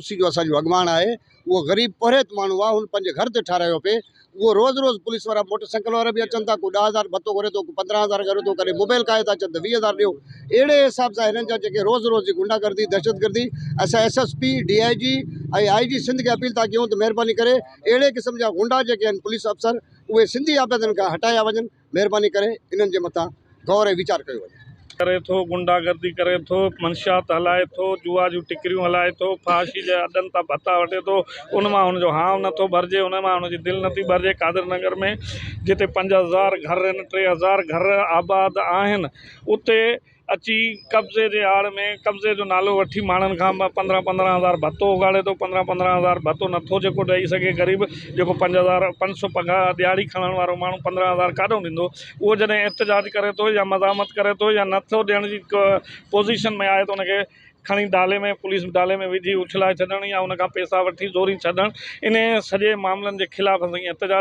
U سي جو اسان جو اڳواڻ آهي اهو غريب پورهيت ماڻهو آهي هن پنهنجي گهر تي ٺارايو پئي اهو روز روز پوليس وارا موٽر سائيڪل وارا به اچن ٿا ڪو 10,000 ڀتو گهري ٿو ڪو 15,000 گهري ٿو ڪڏهن موبائل کائي ٿا اچن ته 20,000 ڏيو اهڙي حساب سان هنن جا جيڪي روز روز جي غنڊا گردي دهشت گردي اسان S S P D I G ۽ I G Sindh کي اپيل ٿا ڪيون ته مهرباني ڪري اهڙي قسم جا غنڊا جيڪي آهن پوليس افسر اهي سنڌي آبادين کان هٽايا وڃن مهرباني ڪري انهن جي مٿان غور ۽ ويچار ڪيو وڃي. ڪري ٿو، غنڊا گردي ڪري ٿو، منشيات هلائي ٿو، جوا جون ٽڪريون هلائي ٿو، فحاشي جي اڏن تان ڀتا وٺي ٿو، ان مان هن جو هانء نه ٿو ڀرجي، ان مان هن جي دل نه ٿي ڀرجي، قادر نگر ۾ جتي 5000 گهر آهن، 3000 گهر آباد آهن، اتي اچي قبضي جي آڙ ۾ قبضي جو نالو وٺي ماڻهن کان 15 15 هزار ڀتو اڳاڙي ٿو، 15 15 هزار ڀتو نٿو جيڪو ڏئي سگهي غريب جيڪو 5500 پگهار ڏهاڙي کڻڻ وارو ماڻهو 15 هزار ڪاڏئون ڏيندو، اهو جڏهن احتجاج ڪري ٿو يا مزاحمت ڪري ٿو يا نٿو ڏيڻ جي پوزيشن ۾ آهي ته ان کي کڻي ڊالي ۾ پوليس ڊالي ۾ وجهي اڇلائي ڇڏڻ يا ان کان پئسا وٺي زوري ڇڏڻ انهي سڄي معاملن جي خلاف اسين احتجاج.